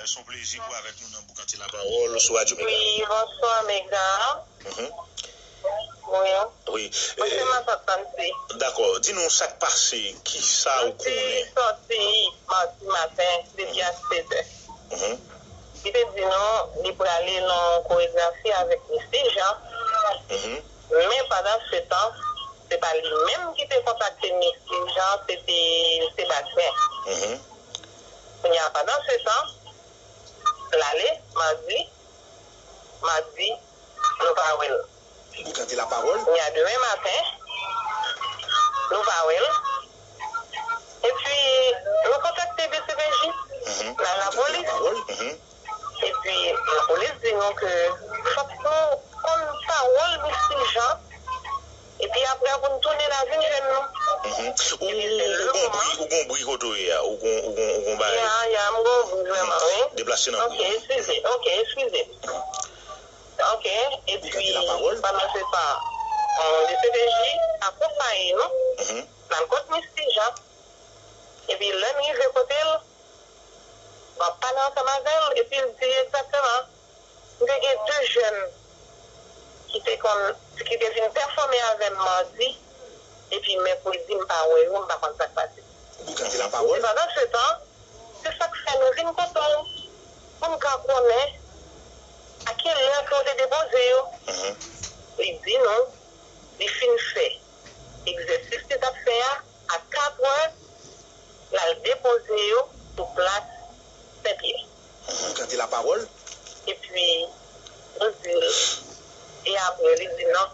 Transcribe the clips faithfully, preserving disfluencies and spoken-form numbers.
Se yon plezi pou avèk nou nan Boukante Lapawòl sou Radyo Mega. Wi, bonswa, Mega. Mhm. Wi. Wi. Mwen se eh, Matant Nancy. Dakò. Di nou sa k pase, ki sa ou konnen? Nancy sòti madi maten, depi a sèt è. Mhm. Li te di nou, li prale nan koregrafi avèk Misty Jean. Mhm. Men pandan se tan, se pa li menm ki te kontakte Misty Jean, se te Sébastien. Mhm. Kounye a, pandan se tan, l ale, madi, madi, nou pa wè l. Boukante Lapawòl. Kounye a, demen maten, nou pa wè l. Epi, nou kontakte D C P J, mhm, nan lapolis. Boukante Lapawòl. Mhm. Epi, lapolis di nou ke fòk nou konn pawòl Misty Jean. Epi apre, pou n tounen la vin jwenn nou. Mhm. Ou, epi se ou, le ou gon bri, moman ou gon bri kote w ye a, ou gon, ou gon, ou gon bagay. Ya, ya, m gon bri vrèman, wi. Deplase nan bri. Ok, eskize, ok, eskize. Ok, epi, pandan se tan, euh, D C P J akonpaye nou, mhm, nan kot Misty Jean. Epi lè n rive kote l, m ap pale ansanm avè l, epi l di egzakteman, m te gen de jèn ki te konn, ki te vin pèfòme avè m madi, epi mèkredi m pa wè yo, m pa konn sa k pase. Boukante Lapawòl. Epi pandan se tan, se sa k fè nou vin kote w, pou n ka konnen a ki lè ke w te depoze yo. Mhm. Li di nou, li fin fè egzèsis li t ap fè a, a kat è, l al depoze yo sou plas Senpyè. Boukante Lapawòl. Epi, nou di l, e apre, li di non,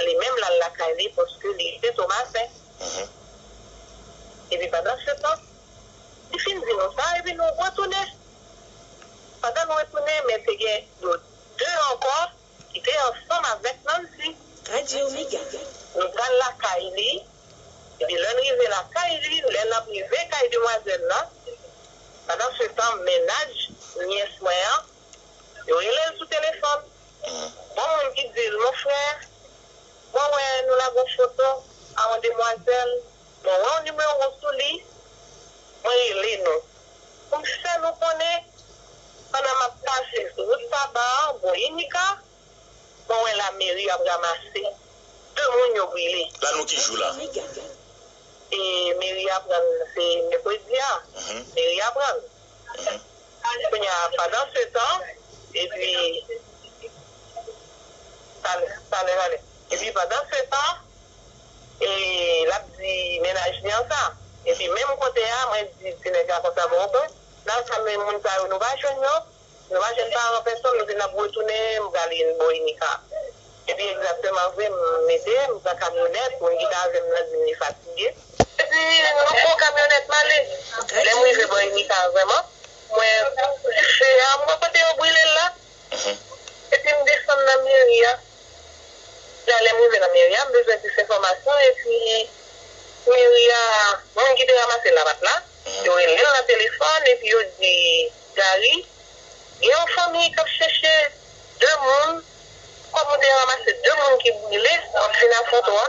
li menm l al lakay li paske li te Tomasen. Mhm. Epi pandan se tan, li fin di nou sa, epi nou retounen. Pandan nou retounen, men te gen de ankò ki te ansanm avèk Nancy. Radyo Mega. Nou t al lakay li, epi lè n rive lakay li, lè n ap rive kay demwazèl la, pandan se tan, mennaj nyès mwen an, yo rele l sou telefòn. Gon moun ki di l, mon frè, mwen wè nou lage yon foto a yon demwazèl, mwen wè yon nimewo sou li, mwen rele nou. Pou m fè nou konnen, pandan m ap pase sou wout Saba a, bò Inika, mwen wè lameri ap ranmase de moun yo brile. La nou ki jou la? E meri a pran, se mèkredi a. Mhm. Meri a pran. Mhm. Kounye a, pandan se tan, epi, talè, talè, talè. Epi pandan se tan, e, l ap di mennaj li an sa. Epi menm kote a, mwen di ti nèg la konsa, bon, oke, nan sa men moun sa yo, nou pa jwenn yo. Nou pa jwenn paran pèsonn, nou di n ap retounen, m prale bò Inika. Epi egzakteman vre, m mete, m pran kamyonèt, moun ki t avè m nan di m li fatige. Epi nou pran kamyonèt m ale. Lè m rive bò Inika vrèman, mwen di se a, m wè kote yo brile l la. Mhm. Epi m desann nan meri a. Lè, lè m rive nan meri a, m bezwen plis enfòmasyon, epi meri a, moun ki te ranmase l la pa t la. Mhm. Yo rele l nan telefòn, epi yo di, Gary, gen yon fanmi k ap chèche de moun, kòm ou te ranmase de moun ki brile, w ap vin ak foto a,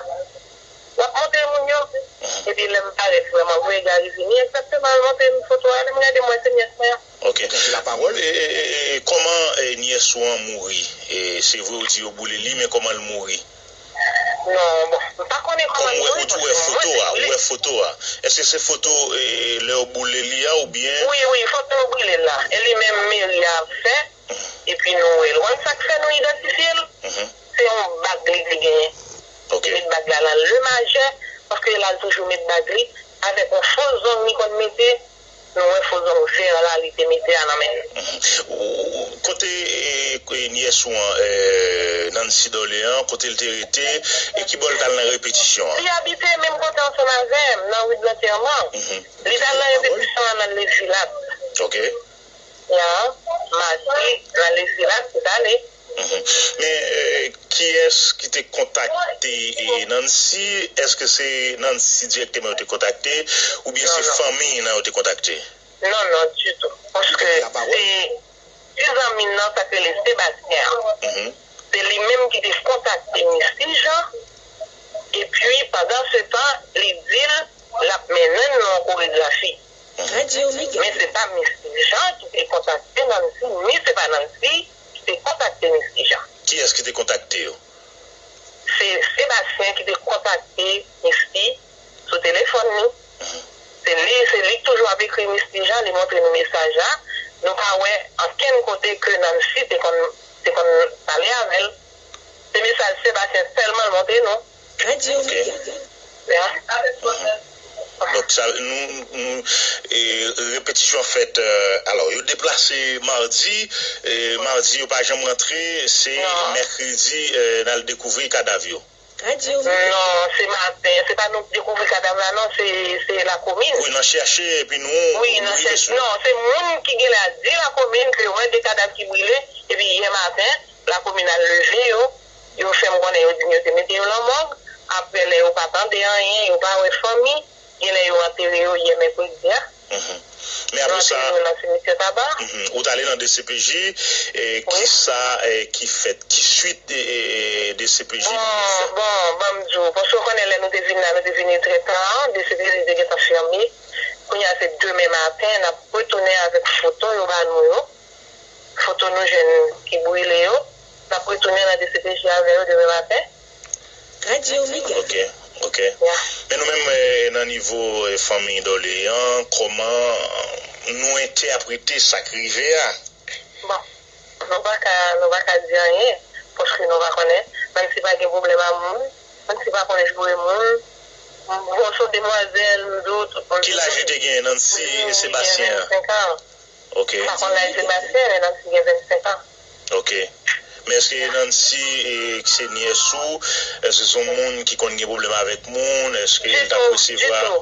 w ap montre moun yo. Mhm. Epi lè m parèt vrèman vre, Gary vini egzakteman, l montre m foto a, lè m gade, m wè se nyès mwen an. Ok. Lapawòl. E, e, e, e, kòman, e, nyès ou an mouri? E, se vre ou di yo boule li, men kòman l mouri? Non, bon, m pa konnen kòman l mouri, paske mwen se ki wè. Ou wè foto a, ou wè foto a. Èske se foto, e, lè yo boule li a oubyen? Wi, wi, foto yo brile l la. E li menm meri a ap fè, epi nou wè l. Ou konn sa k fè nou idantifye l? Mhm. Se yon bag li te genyen. Ok. Li met bag la nan le majè, paske l al toujou met bag li, avèk yon fo zong li konn mete, nou wè fo zong vè la li te mete a nan men l. Mhm. Ou, ou, kote, e, e, nyès ou an, e, Nancy Dorlean, kote l te rete, e ki bò l t al nan repetisyon an? Li abite menm kote ansanm avè m, nan ri de lantèman. Mhm. Li t al nan repetisyon an nan Levilak. Ok. Ya, madi, nan Levilak, li t ale. Mhm. Men, e, kiyès ki te kontakte, e, Nancy? Èske se Nancy dirèkteman yo te kontakte, oubyen se fanmi nan yo te kontakte? Non, non, ditou. Paske se ti zanmi nan, sa k rele Sebastyen an. Mhm. Se li menm ki te kontakte Misty Jean. Epi, pandan se tan, li di l l ap mennen l nan yon koregrafi. Mhm. Men se pa Misty Jean ki te kontakte Ni se pa Nancy ki te kontakte Misty Jean. Kiyès ki te kontakte yo? Se Sebastien ki te kontakte Misty sou telefòn li. Se li, se li ki toujou ap ekri Misty Jean, li montre nou mesaj la. Nou pa wè ankenn kote ke Nancy te konn, te konn pale avè l. Se mesaj Sebastien sèlman l montre nou. Radyo Mega. Donk, sa, nou, nou, e, repetisyon fèt, e, alò, yo deplase madi, e, madi, yo pa janm rantre, se mèkredi, e, n al dekouvri kadav yo. Radyo Mega. Non, se maten, se pa nou k dekouvri kadav la, non, se, se lakomin. Wi, nan chèche, epi nou, wi, nou nan rive chèche, sou non, se moun ki genlè di lakomin ke yo wè de kadav ki brile, epi yè maten, lakomin al leve yo, yo fè m konnen yo di m yo te mete yo nan mòg. Apre, lè yo pa tande anyen, yo pa wè fanmi, genlè yo antere yo yè mèkredi a. Men apre sa, yo antere yo nan simityè Taba. Ou t ale nan D C P J, e, kisa, e, ki fèt, ki swit, e, e, D C P J te fè? Bon, bon, ban m di w, paske w konnen lè nou te vin la, nou te vini trè ta, D C P J te gentan fèmen. Kounye a se demen maten, n ap retounen avèk foto yo ba nou yo. Foto nou jwenn ki brile yo, n ap retounen nan D C P J avè yo demen maten. Radyo Mega. Ok, ok. Men nou menm, e, nan nivo, e, fanmi Dorlean, kòman nou entèprete sa k rive a? Bon, nou pa ka, nou pa ka di anyen, paske nou pa konnen. Nancy pa gen pwoblèm a moun, Nancy pa konn joure moun. Bon, se yon demwazèl, m di w, tout moun. Ki laj li te gen, Nancy e Sebastien an? Li gen vennsenk an. Ok. M pa konn laj Sebastien, men Nancy gen vennsenk an. Ok. Men èske Nancy, e, ki se nyès ou, èske se yon moun ki konn gen pwoblèm avèk moun? Èske l t ap resevwa? Ditou,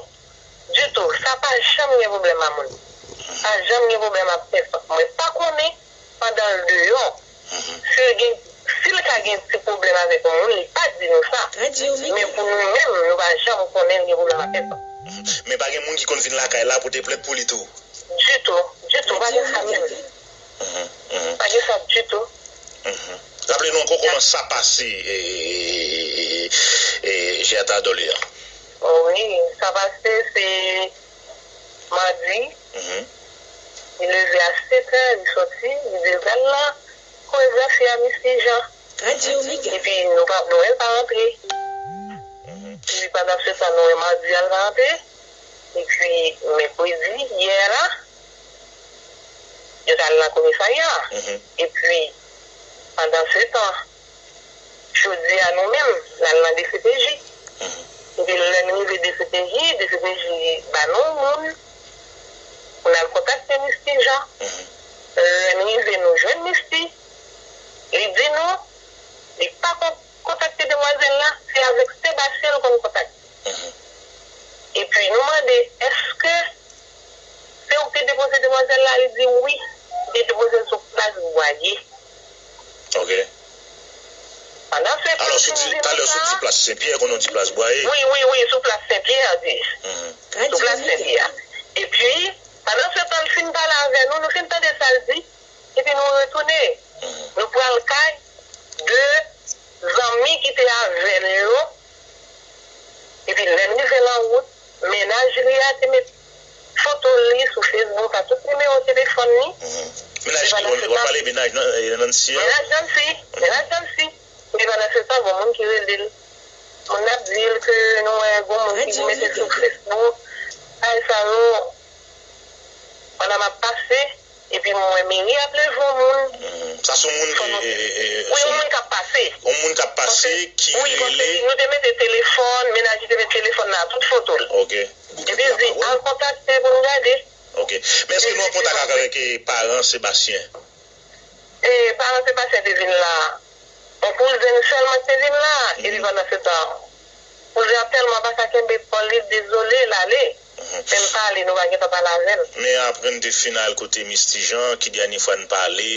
ditou. Sa pa janm gen pwoblèm a moun. Pa janm gen pwoblèm ak pèsonn. Mwen pa konnen pandan l deyò, si l gen, si l ka gen ti pwoblèm avèk yon moun, li pa di nou sa. Men pou nou menm, nou pa janm konnen l gen pwoblèm ak pèsonn. Men pa gen moun ki konn vin lakay la pote plent pou li tou? Ditou, ditou, pa gen sa menm. Pa gen sa ditou. Raple nou ankò kòman sa pase, e, e, e, e, Jèta Dòle a. Wi, sa pase se madi. Li leve a sèt è, li sòti, li di l pral nan koregrafi a Misty Jean. Epi nou pa, nou wè l pa rantre. Epi pandan se tan, nou wè madi a l pa rantre. Epi mèkredi, yè la, yo t al nan komisarya a. Epi pandan se tan, jodi a nou menm, n al nan D C P J. Epi lè n rive D C P J, D C P J ba nou moun pou n al kontakte Misty Jean. Lè n rive, nou jwenn Misty. Li di nou, li pa kon-, kontakte demwazèl la, se avèk Sebastien l konn kontakte. Epi nou mande, èske se ou ki te depoze demwazèl la? Li di wi, li te depoze l sou plas Bwaye. Ok. Pandan se tan, alò, sou di, talè sou di plas Senpyè, konnen w di plas Bwaye. Wi, wi, wi, sou plas Senpyè, di. Sou plas Senpyè. Epi, pandan se tan, l fin pale avè nou, nou fin tande sa l di. Epi nou retounen. Nou pral kay de zanmi ki te avè l yo. Epi lè n rive nan wout, mennaj li a te met foto li sou Facebook ak tout nimewo telefòn li. Mennaj ki, w ap pale mennaj Nan-, e, Nancy an? Mennaj Nancy. Mennaj Nancy. Epi pandan se tan, gon moun ki rele l. Moun nan ap di l ke nou wè gon moun ki mete sou Facebook. Bagay sa yo, pandan m ap pase, epi m wè meri ap leve yon moun. Sa se yon moun, e, e, e, wi, yon moun k ap pase. Yon moun k ap pase ki rele. Wi, paske nou te mete telefòn, mennaj li te mete telefòn nan tout foto l. Ok. Epi l di, al kontakte pou n gade. Ok. Men èske nou an kontak avèk, e, paran Sebastien? E, paran Sebastien te vin la. Yon kouzen sèlman ki te vin la, epi pandan se tan, kouzen an tèlman pa ka kenbe kò l, li dezole, l ale. Men m pale, nou pa gentan pale avè l. Men apre n te fin al kote Misty Jean, ki dènye fwa n pale,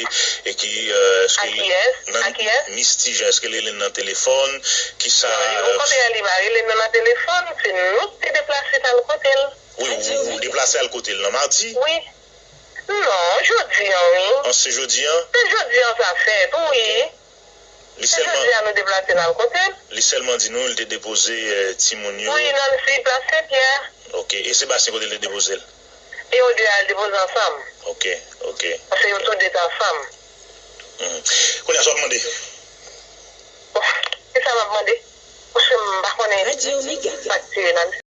e ki, e, èske... A kiyès? A kiyès? Misty Jean, èske l rele n nan telefòn? Kisa... Non, li, okontrè, li pa rele nou nan telefòn, se nou ki te deplase t al kote l. Wi, ou, ou deplase al kote l nan madi? Wi. Non, jodi a, wi. An, se jodi a? Se jodi a sa fèt, wi. Li sèlman, jodi a nou deplase n al kote l. Li sèlman di nou li te depoze, e, timoun yo. Wi, nan si plas Senpyè. Ok. E Sebastien, kote l te depoze l? E yo de al depoze ansanm. Ok, ok. Paske yo tou de t al, fanm. Kounye a sa w ap mande? Bon, kisa m ap mande? Paske m pa konnen sa k tire nan